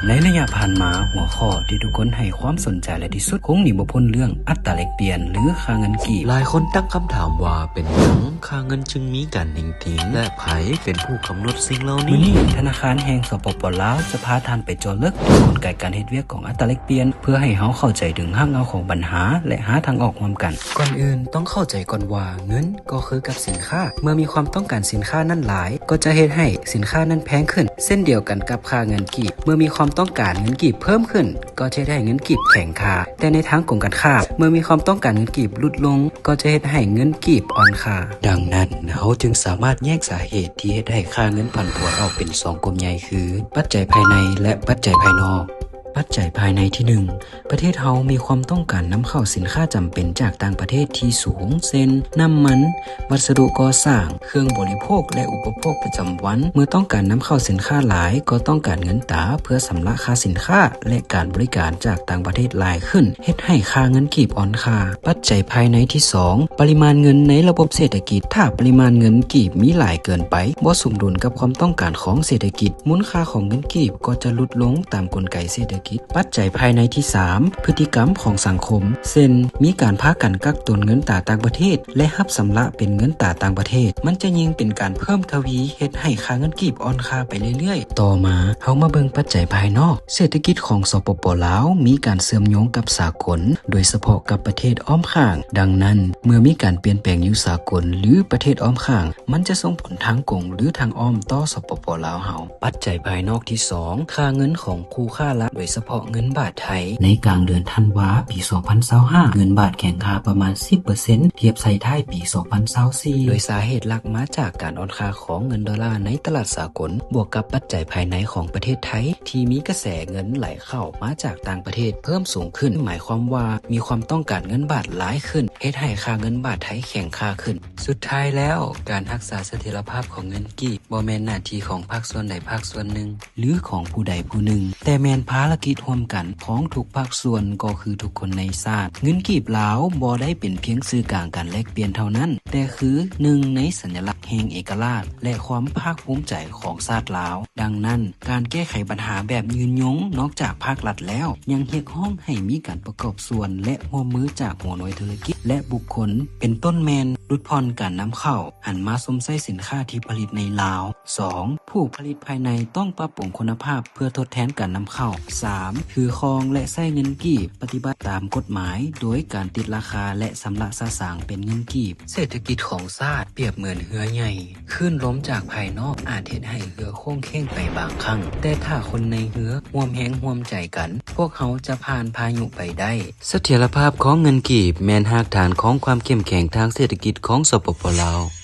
ໃນໄລຍະຜ່ານມາ, ຫົວຂໍ້ທີ່ທຸກຄົນໃຫ້ຄວາມສົນໃຈຫຼາຍທີ່ສຸດ ຄົງໜີບໍ່ພົ້ນເລື່ອງອັດຕາແລກປ່ຽນ ຫຼື ຄ່າເງິນກີບ. ຫຼາຍຄົນຕັ້ງຄຳຖາມວ່າ ເປັນຫຍັງຄ່າເງິນຈຶ່ງມີການເໜັງຕີງ ແລະ ໃຜເປັນຜູ້ກຳນົດສິ່ງເຫຼົ່ານີ້? ມື້ນີ້, ທະນາຄານແຫ່ງ ສປປ ລາວ ຈະພາທ່ານໄປເຈາະເລິກເຖິງກົນໄກການເຮັດວຽກຂອງອັດຕາແລກປ່ຽນ ເພື່ອໃຫ້ເຮົາເຂົ້າໃຈເຖິງຮາກເຫງົ້າຂອງບັນຫາ ແລະ ຫາທາງອອກຮ່ວມກັນ. ກ່ອນອື່ນ, ຕ້ອງເຂົ້າໃຈກ່ອນວ່າ ເງິນ ກໍຄືກັບສິນຄ້າ. ເມື່ອມີຄວາມຕ້ອງການສິນຄ້ານັ້ນຫຼາຍ, ກໍຈະເຮັດໃຫ້ສິນຄ້ານັ້ນແພງຂຶ້ນ. ເຊັ່ນດຽວກັນກັບຄ່າເງິນກີບ, ເມື່ອມີຄວາມຕ້ອງການເງິນກີບເພີ່ມຂຶ້ນ, ກໍຈະເຮັດໃຫ້ເງິນກີບແຂງຄ່າ. ແຕ່ໃນທາງກົງກັນຂ້າມ, ເມື່ອມີຄວາມຕ້ອງການເງິນກີບຫຼຸດລົງ, ກໍຈະເຮັດໃຫ້ເງິນກີບອ່ອນຄ່າ. ດັ່ງນັ້ນ, ເຮົາຈຶ່ງສາມາດແຍກສາເຫດທີ່ເຮັດໃຫ້ຄ່າເງິນຜັນຜວນອອກເປັນສອງກຸ່ມໃຫຍ່ຄື ປັດໄຈພາຍໃນ ແລະ ປັດໄຈພາຍນອກ. ປັດໄຈພາຍໃນທີໜຶ່ງ, ປະເທດເຮົາມີຄວາມຕ້ອງການນຳເຂົ້າສິນຄ້າຈຳເປັນຈາກຕ່າງປະເທດທີ່ສູງ ເຊັ່ນ ນ້ຳມັນ, ວັດສະດຸກໍ່ສ້າງ, ເຄື່ອງບໍລິໂພກ ແລະ ອຸປະໂພກປະຈຳວັນ. ເມື່ອຕ້ອງການນຳເຂົ້າສິນຄ້າຫຼາຍ, ກໍຕ້ອງການເງິນຕາເພື່ອຊຳລະຄ່າສິນຄ້າ ແລະ ການບໍລິການຈາກຕ່າງປະເທດຫຼາຍຂຶ້ນ, ເຮັດໃຫ້ຄ່າເງິນກີບອ່ອນຄ່າ. ປັດໄຈພາຍໃນທີສອງ, ປະລິມານເງິນໃນລະບົບເສດຖະກິດ. ຖ້າປະລິມານເງິນກີບມີຫຼາຍເກີນໄປ, ບໍ່ສົມດຸນກັບຄວາມຕ້ອງການຂອງເສດຖະກິດ, ມູນຄ່າຂອງເງິນກີບກໍຈະຫຼຸດລົງຕາມກົນໄກເສດຖະກິດ. ປັດໄຈພາຍໃນທີສາມ, ພຶດຕິກຳຂອງສັງຄົມ ເຊັ່ນ ມີການພາກັນກັກຕຸນເງິນຕາຕ່າງປະເທດ ແລະ ຮັບຊຳລະເປັນເງິນຕາຕ່າງປະເທດ, ມັນຈະຍິ່ງເປັນການເພີ່ມທະວີ ເຮັດໃຫ້ຄ່າເງິນກີບອ່ອນຄ່າໄປເລື້ອຍໆ. ຕໍ່ມາ, ເຮົາມາເບິ່ງປັດໄຈພາຍນອກ. ເສດຖະກິດຂອງ ສປປ ລາວ ມີການເຊື່ອມໂຍງກັບສາກົນ, ໂດຍສະເພາະກັບປະເທດອ້ອມຂ້າງ. ດັ່ງນັ້ນ, ເມື່ອມີການປ່ຽນແປງຢູ່ສາກົນ ຫຼື ປະເທດອ້ອມຂ້າງ, ມັນຈະສົ່ງຜົນທາງກົງ ຫຼື ທາງອ້ອມຕໍ່ ສປປ ລາວ ເຮົາ. ປັດໄຈພາຍນອກທີສອງ, ຄ່າເງິນຂອງຄູ່ຄ້າຫຼັກ, ໂດຍສະເພາະເງິນບາດໄທ. ໃນກາງເດືອນທັນວາ ປີສອງພັນຊາວຫ້າ, ເງິນບາດແຂງຄ່າປະມານສິບເປີເຊັນ ທຽບໃສ່ທ້າຍປີສອງພັນຊາວສີ່, ໂດຍສາເຫດຫຼັກມາຈາກການອ່ອນຄ່າຂອງເງິນໂດລາໃນຕະຫຼາດສາກົນ, ບວກກັບປັດໄຈພາຍໃນຂອງປະເທດໄທ ທີ່ມີກະແສເງິນໄຫຼເຂົ້າມາຈາກຕ່າງປະເທດເພີ່ມສູງຂຶ້ນ, ໝາຍຄວາມວ່າມີຄວາມຕ້ອງການເງິນບາດຫຼາຍຂຶ້ນ, ເຮັດໃຫ້ຄ່າເງິນບາດໄທແຂງຄ່າຂຶ້ນ. ສຸດທ້າຍແລ້ວ, ການຮັກສາສະຖຽນລະພາບຂອງເງິນກີບ ບໍ່ແມ່ນໜ້າທີ່ຂອງພາກສ່ວນໃດພາກສ່ວນໜຶ່ງ ຫຼື ຂອງຜູ້ໃດຜູ້ໜຶ່ງ, ແຕ່ແມ່ນພາລະກິດຮ່ວມກັນຂອງທຸກພາກສ່ວນ, ກໍຄືທຸກຄົນໃນຊາດ. ເງິນກີບລາວບໍ່ໄດ້ເປັນພຽງສື່ກາງການແລກປ່ຽນເທົ່ານັ້ນ, ແຕ່ຄືໜຶ່ງໃນສັນຍະລັກແຫ່ງເອກະລາດ ແລະ ຄວາມພາກພູມໃຈຂອງຊາດລາວ. ດັ່ງນັ້ນ, ການແກ້ໄຂບັນຫາແບບຍືນຍົງນອກຈາກພາກລັດແລ້ວ, ຍັງຮຽກຮ້ອງໃຫ້ມີການປະກອບສ່ວນ ແລະ ຮ່ວມມືຈາກຫົວໜ່ວຍທຸລະກິດ ແລະ ບຸກຄົນ, ເປັນຕົ້ນແມ່ນຫຼຸດຜ່ອນການນຳເຂົ້າ ຫັນມາຊົມໃຊ້ສິນຄ້າທີ່ຜະລິດໃນລາວ. ສອງ, ຜູ້ຜະລິດພາຍໃນຕ້ອງປັບປຸງຄຸນນະພາບເພື່ອທົດແທນການນຳເຂົ້າ. ສາມ, ຖືຄອງ ແລະ ໃຊ້ເງິນກີບປະຕິບັດຕາມກົດໝາຍ ໂດຍການຕິດລາຄາ ແລະ ຊຳລະສະສາງເປັນເງິນກີບ. ເສດຖະກິດຂອງຊາດປຽບເໝືອນເຮືອໃຫຍ່, ຄື້ນລົມຈາກພາຍນອກອາດເຮັດໃຫ້ເຮືອໂຄ້ງເຄ້ງໄປບາງຄັ້ງ, ແຕ່ຖ້າຄົນໃນເຮືອຮ່ວມແຮງຮ່ວມໃຈກັນ, ພວກເຮົາຈະຜ່ານພາຍຸໄປໄດ້. ສະຖຽນລະພາບຂອງເງິນກີບແມ່ນຮາກຖານຂອງຄວາມເຂັ້ມແຂງທາງເສດຖະກິດຂອງ ສປປ ລາວ.